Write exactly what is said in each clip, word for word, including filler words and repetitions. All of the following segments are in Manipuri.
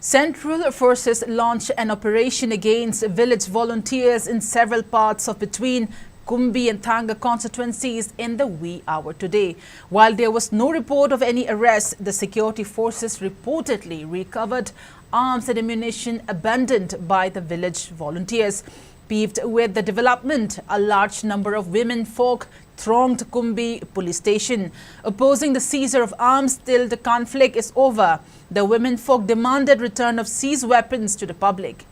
Central forces launched an operation against village volunteers in several parts of between Kumbi and Thanga constituencies in the wee hour today. While there was no report of any arrest, the security forces reportedly recovered arms and ammunition abandoned by the village volunteers. Peeved with the development, a large number of women folk thronged Kumbi police station, opposing the seizure of arms till the conflict is over. The women folk demanded return of seized weapons to the public.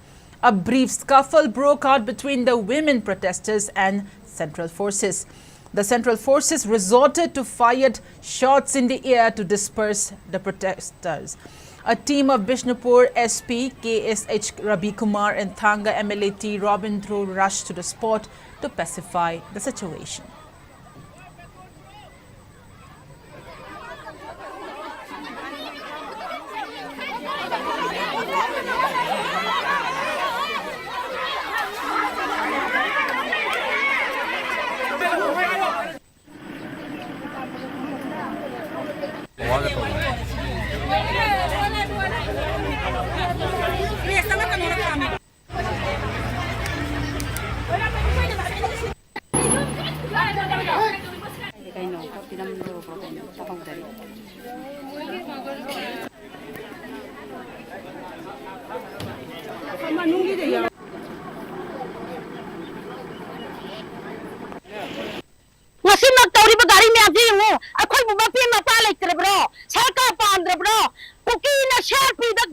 A brief scuffle broke out between the women protesters and central forces. The central forces resorted to fired shots in the air to disperse the protesters. A team of Bishnupur S P K S H Ravi Kumar and Thanga M L A T Robin Dhruv rushed to the spot to pacify the situation. ꯉꯁꯤꯃꯛ ꯇꯧꯔꯤꯕ ꯒꯥꯔꯤ ꯃꯌꯥꯝꯁꯤ ꯌꯦꯡꯉꯨ, ꯑꯩꯈꯣꯏꯕꯨ ꯃꯄꯤ ꯃꯄꯥ ꯂꯩꯇ꯭ꯔꯕ꯭ꯔꯣ? ꯁꯔꯀꯥꯔ ꯄꯥꯟꯗ꯭ꯔꯕ꯭ꯔꯣ? ꯀꯨꯀꯤꯅ ꯁꯤ ꯑꯥꯔ ꯄꯤꯗ,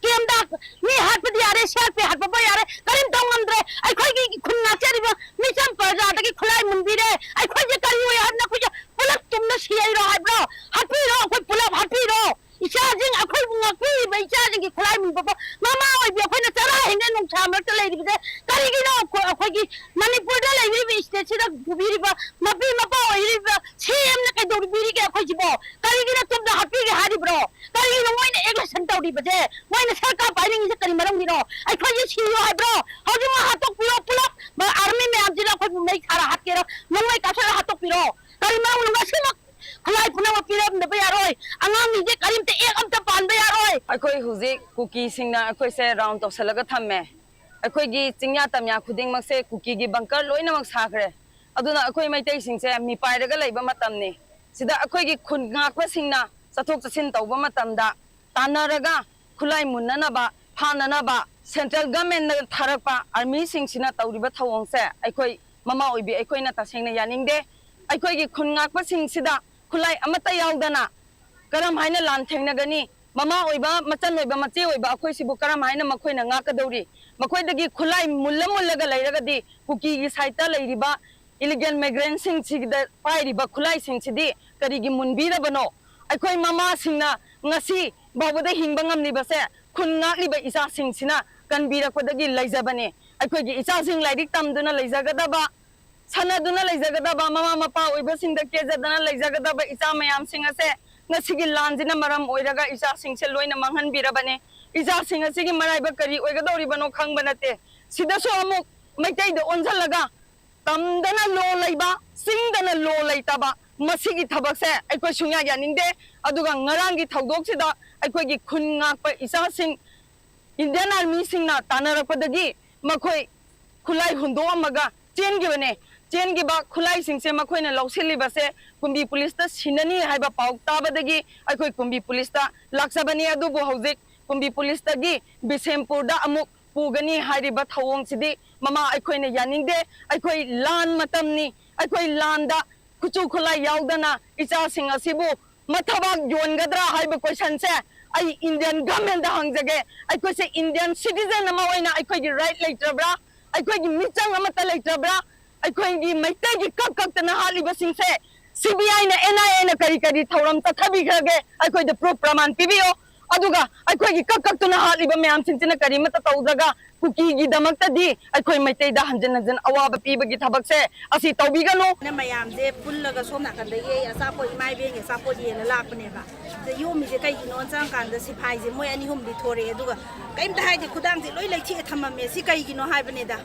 ꯀꯦꯝꯗ ꯃꯤ ꯍꯥꯠꯄꯗꯤ ꯌꯥꯔꯦ, ꯁꯤ ꯑꯥꯔ ꯄꯤ ꯍꯥꯠꯄ ꯌꯥꯔꯦ, ꯀꯔꯤꯝ ꯇꯧ ꯉꯝꯗ꯭ꯔꯦ꯫ ꯑꯩꯈꯣꯏꯒꯤ ꯈꯨꯟ ꯉꯥꯛꯆꯔꯤꯕ ꯃꯤꯆꯝ ꯄ꯭ꯔꯖꯥꯗꯒꯤ ꯈꯨꯠꯂꯥꯏ ꯃꯨꯟꯕꯤꯔꯦ꯫ ꯑꯩꯈꯣꯏꯁꯦ ꯀꯔꯤ ꯑꯣꯏ ꯍꯥꯏꯕꯅꯣ? ꯑꯩꯈꯣꯏꯁꯦ ꯄꯨꯂꯞ ꯇꯨꯝꯅ ꯁꯤꯔꯣ ꯍꯥꯏꯕ꯭ꯔꯣ? ꯍꯥꯠꯄꯤꯔꯣ, ꯑꯩꯈꯣꯏ ꯄꯨꯂꯞ ꯍꯥꯠꯄꯤꯔꯣ꯫ ꯏꯆꯥꯁꯤꯡ, ꯑꯩꯈꯣꯏꯕꯨ ꯉꯥꯛꯄꯤꯔꯤꯕ ꯏꯆꯥꯁꯤꯡꯒꯤ ꯈꯨꯠꯂꯥꯏ ꯃꯨꯟꯕꯕꯨ ꯃꯃꯥ ꯑꯣꯏꯕꯤ ꯑꯩꯈꯣꯏꯅ ꯆꯔꯥ ꯍꯦꯟꯅ ꯅꯨꯡꯁꯥ ꯃꯔꯛꯇ ꯂꯩꯔꯤꯕꯁꯦ ꯀꯔꯤꯒꯤꯅꯣ? ꯑꯩꯈꯣꯏ, ꯑꯩꯈꯣꯏꯒꯤ ꯃꯅꯤꯄꯨꯔꯗ ꯂꯩꯕꯤꯔꯤꯕ state ꯁꯤꯗ ꯄꯨꯕꯤꯔꯤꯕ ꯃꯄꯤ ꯃꯄꯥ ꯑꯣꯏꯔꯤꯕ ꯁꯤ ꯑꯦꯝꯅ ꯀꯩꯗꯧꯕꯤꯔꯤꯒꯦ ꯑꯩꯈꯣꯏꯁꯤꯕꯣ? ꯀꯔꯤꯒꯤꯅꯣ ꯇꯨꯝꯅ ꯍꯥꯠꯄꯤꯒꯦ ꯍꯥꯏꯔꯤꯕ꯭ꯔꯣ? ꯀꯔꯤꯒꯤꯅꯣ ꯃꯣꯏꯅ aggression ꯇꯧꯔꯤꯕꯁꯦ? ꯃꯣꯏꯅ ꯁꯔꯀꯥꯔ ꯄꯥꯏꯅꯤꯡꯉꯤꯁꯦ ꯀꯔꯤ ꯃꯔꯝꯒꯤꯅꯣ? ꯑꯩꯈꯣꯏꯁꯦ ꯁꯤꯌꯣ ꯍꯥꯏꯕ꯭ꯔꯣ? ꯍꯧꯖꯤꯛꯃꯛ ꯍꯥꯠꯇꯣꯛꯄꯤꯔꯣ ꯄꯨꯂꯞ꯫ Army ꯃꯌꯥꯝꯁꯤꯅ ꯑꯩꯈꯣꯏꯕꯨ ꯃꯩ ꯊꯥꯔ ꯍꯥꯠꯀꯦꯔꯣ? ꯅꯣꯡꯃꯩ ꯀꯥꯞꯁꯤꯜꯂ ꯍꯥꯠꯇꯣꯛꯄꯤꯔꯣ? ꯀꯔꯤ ꯃꯔꯝꯒꯤꯅꯣ? ꯉꯁꯤꯃꯛ ꯈꯨꯠꯂꯥꯏ ꯄꯨꯝꯅꯃꯛ ꯄꯤꯔꯝꯗꯕ ꯌꯥꯔꯣꯏ꯫ ꯑꯉꯥꯡꯁꯤꯡꯁꯦ ꯀꯔꯤꯝꯇ ꯑꯦꯛ ꯑꯝꯇ ꯄꯥꯟꯕ ꯌꯥꯔꯣꯏ꯫ ꯑꯩꯈꯣꯏ ꯍꯧꯖꯤꯛ ꯀꯨꯀꯤꯁꯤꯡꯅ ꯑꯩꯈꯣꯏꯁꯦ ꯔꯥꯎꯟ ꯇꯧꯁꯜꯂꯒ ꯊꯝꯃꯦ꯫ ꯑꯩꯈꯣꯏꯒꯤ ꯆꯤꯡꯌꯥ ꯇꯝꯌꯥ ꯈꯨꯗꯤꯡꯃꯛꯁꯦ ꯀꯨꯀꯤꯒꯤ ꯕꯪꯀꯔ ꯂꯣꯏꯅꯃꯛ ꯁꯥꯈ꯭ꯔꯦ꯫ ꯑꯗꯨꯅ ꯑꯩꯈꯣꯏ ꯃꯩꯇꯩꯁꯤꯡꯁꯦ ꯃꯤꯄꯥꯏꯔꯒ ꯂꯩꯕ ꯃꯇꯝꯅꯤ꯫ ꯁꯤꯗ ꯑꯩꯈꯣꯏꯒꯤ ꯈꯨꯟ ꯉꯥꯛꯄꯁꯤꯡꯅ ꯆꯠꯊꯣꯛ ꯆꯠꯁꯤꯟ ꯇꯧꯕ ꯃꯇꯝꯗ ꯇꯥꯟꯅꯔꯒ ꯈꯨꯠꯂꯥꯏ ꯃꯨꯟꯅꯅꯕ, ꯐꯥꯅꯅꯕ ꯁꯦꯟꯇ꯭ꯔꯦꯜ ꯒꯃꯦꯟꯅ ꯊꯥꯔꯛꯄ ꯑꯥꯔꯃꯤꯁꯤꯡꯁꯤꯅ ꯇꯧꯔꯤꯕ ꯊꯧꯑꯣꯡꯁꯦ ꯑꯩꯈꯣꯏ ꯃꯃꯥ ꯑꯣꯏꯕꯤ ꯑꯩꯈꯣꯏꯅ ꯇꯁꯦꯡꯅ ꯌꯥꯅꯤꯡꯗꯦ꯫ ꯑꯩꯈꯣꯏꯒꯤ ꯈꯨꯟ ꯉꯥꯛꯄꯁꯤꯡꯁꯤꯗ ꯈꯨꯠꯂꯥꯏ ꯑꯃꯠꯇ ꯌꯥꯎꯗꯅ ꯀꯔꯝ ꯍꯥꯏꯅ ꯂꯥꯟ ꯊꯦꯡꯅꯒꯅꯤ? ꯃꯃꯥ ꯑꯣꯏꯕ, ꯃꯆꯟ ꯑꯣꯏꯕ, ꯃꯆꯦ ꯑꯣꯏꯕ ꯑꯩꯈꯣꯏꯁꯤꯕꯨ ꯀꯔꯝ ꯍꯥꯏꯅ ꯃꯈꯣꯏꯅ ꯉꯥꯛꯀꯗꯧꯔꯤ? ꯃꯈꯣꯏꯗꯒꯤ ꯈꯨꯠꯂꯥꯏ ꯃꯨꯜꯂ ꯃꯨꯜꯂꯒ ꯂꯩꯔꯒꯗꯤ ꯀꯨꯀꯤꯒꯤ ꯁꯥꯏꯠꯇ ꯂꯩꯔꯤꯕ ꯏꯂꯤꯒꯦꯜ ꯃꯥꯏꯒ꯭ꯔꯦꯟꯁꯤꯡꯁꯤꯗ ꯄꯥꯏꯔꯤꯕ ꯈꯨꯠꯂꯥꯏꯁꯤꯡꯁꯤꯗꯤ ꯀꯔꯤꯒꯤ ꯃꯨꯟꯕꯤꯗꯕꯅꯣ? ꯑꯩꯈꯣꯏ ꯃꯃꯥꯁꯤꯡꯅ ꯉꯁꯤ ꯐꯥꯎꯕꯗ ꯍꯤꯡꯕ ꯉꯝꯂꯤꯕꯁꯦ ꯈꯨꯟ ꯉꯥꯛꯂꯤꯕ ꯏꯆꯥꯁꯤꯡꯁꯤꯅ ꯀꯟꯕꯤꯔꯛꯄꯗꯒꯤ ꯂꯩꯖꯕꯅꯤ꯫ ꯑꯩꯈꯣꯏꯒꯤ ꯏꯆꯥꯁꯤꯡ ꯂꯥꯏꯔꯤꯛ ꯇꯝꯗꯨꯅ ꯂꯩꯖꯒꯗꯕ, ꯁꯥꯟꯅꯗꯨꯅ ꯂꯩꯖꯒꯗꯕ, ꯃꯃꯥ ꯃꯄꯥ ꯑꯣꯏꯕꯁꯤꯡꯗ ꯀꯦꯖꯗꯅ ꯂꯩꯖꯒꯗꯕ ꯏꯆꯥ ꯃꯌꯥꯝꯁꯤꯡ ꯑꯁꯦ ꯉꯁꯤꯒꯤ ꯂꯥꯟꯁꯤꯅ ꯃꯔꯝ ꯑꯣꯏꯔꯒ ꯏꯆꯥꯁꯤꯡꯁꯦ ꯂꯣꯏꯅ ꯃꯥꯡꯍꯟꯕꯤꯔꯕꯅꯤ꯫ ꯏꯆꯥꯁꯤꯡ ꯑꯁꯤꯒꯤ ꯃꯔꯥꯏꯕꯛ ꯀꯔꯤ ꯑꯣꯏꯒꯗꯧꯔꯤꯕꯅꯣ ꯈꯪꯕ ꯅꯠꯇꯦ꯫ ꯁꯤꯗꯁꯨ ꯑꯃꯨꯛ ꯃꯩꯇꯩꯗ ꯑꯣꯟꯁꯤꯜꯂꯒ ꯇꯝꯗꯅ ꯂꯣ ꯂꯩꯕ, ꯆꯤꯡꯗꯅ ꯂꯣ ꯂꯩꯇꯕ, ꯃꯁꯤꯒꯤ ꯊꯕꯛꯁꯦ ꯑꯩꯈꯣꯏ ꯁꯨꯡꯌꯥ ꯌꯥꯅꯤꯡꯗꯦ꯫ ꯑꯗꯨꯒ ꯉꯔꯥꯡꯒꯤ ꯊꯧꯗꯣꯛꯁꯤꯗ ꯑꯩꯈꯣꯏꯒꯤ ꯈꯨꯟ ꯉꯥꯛꯄ ꯏꯆꯥꯁꯤꯡ ꯏꯟꯗꯤꯌꯟ ꯑꯥꯔꯃꯤꯁꯤꯡꯅ ꯇꯥꯟꯅꯔꯛꯄꯗꯒꯤ ꯃꯈꯣꯏ ꯈꯨꯠꯂꯥꯏ ꯍꯨꯟꯗꯣꯛꯑꯝꯃꯒ ꯆꯦꯟꯈꯤꯕꯅꯦ꯫ ꯆꯦꯟꯈꯤꯕ ꯈꯨꯠꯂꯥꯏꯁꯤꯡꯁꯦ ꯃꯈꯣꯏꯅ ꯂꯧꯁꯤꯜꯂꯤꯕꯁꯦ ꯀꯨꯝꯕꯤ ꯄꯨꯂꯤꯁꯇ ꯁꯤꯟꯅꯅꯤ ꯍꯥꯏꯕ ꯄꯥꯎ ꯇꯥꯕꯗꯒꯤ ꯑꯩꯈꯣꯏ ꯀꯨꯝꯕꯤ ꯄꯨꯂꯤꯁꯇ ꯂꯥꯛꯆꯕꯅꯤ꯫ ꯑꯗꯨꯕꯨ ꯍꯧꯖꯤꯛ ꯀꯨꯝꯕꯤ ꯄꯨꯂꯤꯁꯇꯒꯤ ꯕꯤꯁꯦꯝꯄꯨꯔꯗ ꯑꯃꯨꯛ ꯄꯨꯒꯅꯤ ꯍꯥꯏꯔꯤꯕ ꯊꯧꯑꯣꯡꯁꯤꯗꯤ ꯃꯃꯥ ꯑꯩꯈꯣꯏꯅ ꯌꯥꯅꯤꯡꯗꯦ꯫ ꯑꯩꯈꯣꯏ ꯂꯥꯟ ꯃꯇꯝꯅꯤ꯫ ꯑꯩꯈꯣꯏ ꯂꯥꯟꯗ ꯈꯨꯠꯁꯨ ꯈꯨꯠꯂꯥꯏ ꯌꯥꯎꯗꯅ ꯏꯆꯥꯁꯤꯡ ꯑꯁꯤꯕꯨ ꯃꯊꯕꯥꯛ ꯌꯣꯟꯒꯗ꯭ꯔꯥ ꯍꯥꯏꯕ ꯀꯣꯏꯁꯟꯁꯦ ꯑꯩ ꯏꯟꯗꯤꯌꯟ ꯒꯃꯦꯟꯗ ꯍꯪꯖꯒꯦ꯫ ꯑꯩꯈꯣꯏꯁꯦ ꯏꯟꯗꯤꯌꯟ ꯁꯤꯇꯤꯖꯟ ꯑꯃ ꯑꯣꯏꯅ ꯑꯩꯈꯣꯏꯒꯤ ꯔꯥꯏꯠ ꯂꯩꯇ꯭ꯔꯕ꯭ꯔꯥ? ꯑꯩꯈꯣꯏꯒꯤ ꯃꯤꯆꯪ ꯑꯃꯠꯇ ꯂꯩꯇ꯭ꯔꯕ꯭ꯔꯥ? ꯑꯩꯈꯣꯏꯒꯤ ꯃꯩꯇꯩꯒꯤ ꯀꯛ ꯀꯛꯇꯅ ꯍꯥꯠꯂꯤꯕꯁꯤꯡꯁꯦ ꯁꯤ ꯕꯤ ꯑꯥꯏꯅ, ꯑꯦꯟ ꯑꯥꯏ ꯑꯦꯅ ꯀꯔꯤ ꯀꯔꯤ ꯊꯧꯔꯝ ꯆꯠꯊꯕꯤꯈ꯭ꯔꯒꯦ? ꯑꯩꯈꯣꯏꯗ ꯄ꯭ꯔꯨꯐ ꯄ꯭ꯔꯃꯥꯟ ꯄꯤꯕꯤꯌꯣ꯫ ꯑꯗꯨꯒ ꯑꯩꯈꯣꯏꯒꯤ ꯀꯛ ꯀꯛꯇꯨꯅ ꯍꯥꯠꯂꯤꯕ ꯃꯌꯥꯝꯁꯤꯡꯁꯤꯅ ꯀꯔꯤꯃꯠꯇ ꯇꯧꯗ꯭ꯔꯒ ꯀꯨꯀꯤꯒꯤꯗꯃꯛꯇꯗꯤ ꯑꯩꯈꯣꯏ ꯃꯩꯇꯩꯗ ꯍꯟꯖꯤꯟ ꯍꯟꯖꯤꯟ ꯑꯋꯥꯕ ꯄꯤꯕꯒꯤ ꯊꯕꯛꯁꯦ ꯑꯁꯤ ꯇꯧꯕꯤꯒꯅꯨ꯫ ꯃꯌꯥꯝꯁꯦ ꯄꯨꯜꯂꯒ ꯁꯣꯝ ꯅꯥꯀꯟꯗꯒꯤ ꯑꯩ ꯑꯆꯥꯄꯣꯠ, ꯏꯃꯥ ꯏꯕꯦꯟꯒꯤ ꯑꯆꯥꯄꯣꯠ ꯌꯦꯟꯅ ꯂꯥꯛꯄꯅꯦꯕ꯫ ꯁꯤꯗ ꯌꯣꯝꯃꯤꯁꯦ ꯀꯩꯒꯤꯅꯣ ꯆꯪꯉꯀꯥꯟꯗ ꯁꯤꯐꯥꯏꯁꯦ ꯃꯣꯏ ꯑꯅꯤ ꯑꯍꯨꯝꯗꯤ ꯊꯣꯔꯛꯑꯦ, ꯑꯗꯨꯒ ꯀꯩꯝꯇ ꯍꯥꯏꯗꯦ, ꯈꯨꯗꯥꯡꯁꯦ ꯂꯣꯏ ꯂꯩꯊꯦꯛꯑ ꯊꯝꯃꯝꯃꯦ꯫ ꯁꯤ ꯀꯩꯒꯤꯅꯣ ꯍꯥꯏꯕꯅꯤꯗ꯫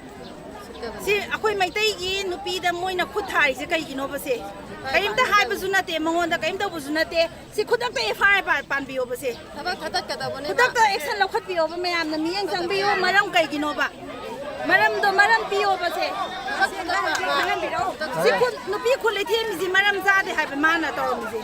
ꯁꯤ ꯑꯩꯈꯣꯏ ꯃꯩꯇꯩꯒꯤ ꯅꯨꯄꯤꯗ ꯃꯣꯏꯅ ꯈꯨꯠ ꯊꯥꯔꯤꯁꯦ ꯀꯩꯒꯤꯅꯣꯕ ꯁꯦ? ꯀꯔꯤꯝꯇ ꯍꯥꯏꯕꯁꯨ ꯅꯠꯇꯦ, ꯃꯉꯣꯟꯗ ꯀꯔꯤꯝ ꯇꯧꯕꯁꯨ ꯅꯠꯇꯦ꯫ ꯁꯤ ꯈꯨꯗꯛꯇ ꯑꯦꯐ ꯑꯥꯏ ꯑꯥꯔ ꯄꯥꯟꯕꯤꯌꯣꯕꯁꯦ꯫ ꯊꯕꯛ ꯊꯥꯗꯠꯀꯗꯕꯅꯦꯕ꯫ ꯈꯨꯗꯛꯇ ꯑꯦꯛꯁꯟ ꯂꯧꯈꯠꯄꯤꯌꯣꯕ꯫ ꯃꯌꯥꯝꯅ ꯃꯤꯠꯌꯦꯡ ꯆꯪꯕꯤꯌꯨ꯫ ꯃꯔꯝ ꯀꯩꯒꯤꯅꯣꯕ? ꯃꯔꯝꯗꯣ, ꯃꯔꯝ ꯄꯤꯌꯣꯕꯁꯦ꯫ ꯁꯤ ꯈꯨ-, ꯅꯨꯄꯤ ꯈꯨꯠꯂꯩ ꯊꯦꯝꯃꯤꯁꯤ ꯃꯔꯝ ꯆꯥꯗꯦ ꯍꯥꯏꯕ ꯃꯥꯅ ꯇꯧꯔꯝꯃꯤꯁꯦ꯫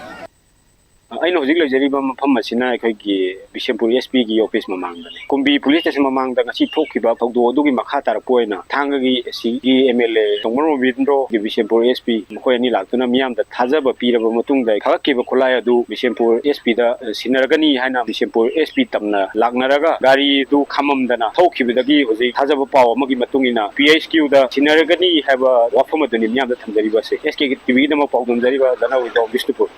ꯑꯩꯅ ꯍꯧꯖꯤꯛ ꯂꯩꯖꯔꯤꯕ ꯃꯐꯝ ꯑꯁꯤꯅ ꯑꯩꯈꯣꯏꯒꯤ ꯕꯤꯁꯦꯝꯄꯨꯔ ꯑꯦꯁ ꯄꯤꯒꯤ ꯑꯣꯐꯤꯁ ꯃꯃꯥꯡꯗꯅꯤ꯫ ꯀꯨꯝꯕꯤ ꯄꯨꯂꯤꯁ ꯁ꯭ꯇꯦꯁꯟ ꯃꯃꯥꯡꯗ ꯉꯁꯤ ꯊꯣꯛꯈꯤꯕ ꯊꯧꯗꯣꯛ ꯑꯗꯨꯒꯤ ꯃꯈꯥ ꯇꯥꯔꯛꯄ ꯑꯣꯏꯅ ꯊꯥꯡꯒꯒꯤ ꯑꯦꯁ ꯁꯤꯒꯤ ꯑꯦꯝ ꯑꯦꯜ ꯑꯦ ꯇꯣꯡꯕ꯭ꯔꯃ ꯔꯕꯤꯟꯗ꯭ꯔꯣꯒꯤ ꯕꯤꯁꯦꯝꯄꯨꯔ ꯑꯦꯁ ꯄꯤ ꯃꯈꯣꯏ ꯑꯅꯤ ꯂꯥꯛꯇꯨꯅ ꯃꯤꯌꯥꯝꯗ ꯊꯥꯖꯕ ꯄꯤꯔꯕ ꯃꯇꯨꯡꯗ ꯊꯥꯒꯠꯈꯤꯕ ꯈꯨꯠꯂꯥꯏ ꯑꯗꯨ ꯕꯤꯁꯦꯝꯄꯨꯔ ꯑꯦꯁ ꯄꯤꯗ ꯁꯤꯟꯅꯔꯒꯅꯤ ꯍꯥꯏꯅ ꯕꯤꯁꯦꯝꯄꯨꯔ ꯑꯦꯁ ꯄꯤ ꯇꯝꯅ ꯂꯥꯛꯅꯔꯒ ꯒꯥꯔꯤ ꯑꯗꯨ ꯈꯥꯝꯃꯝꯗꯅ ꯊꯣꯛꯈꯤꯕꯗꯒꯤ ꯍꯧꯖꯤꯛ ꯊꯥꯖꯕ ꯄꯥꯎ ꯑꯃꯒꯤ ꯃꯇꯨꯡ ꯏꯟꯅ ꯄꯤ ꯑꯩꯆ ꯀ꯭ꯌꯨꯗ ꯁꯤꯟꯅꯔꯒꯅꯤ ꯍꯥꯏꯕ ꯋꯥꯐꯝ ꯑꯗꯨꯅꯤ ꯃꯤꯌꯥꯝꯗ ꯊꯝꯖꯔꯤꯕ ꯑꯁꯤ꯫ ꯑꯦꯁ ꯀꯦ ꯇꯤ ꯚꯤꯒꯤꯗꯃꯛ ꯄꯥꯎꯗꯝꯖꯔꯤꯕ ꯗꯅꯥꯎ ꯏꯗꯣꯝ ꯕꯤꯁꯅꯨꯄꯨꯔ꯫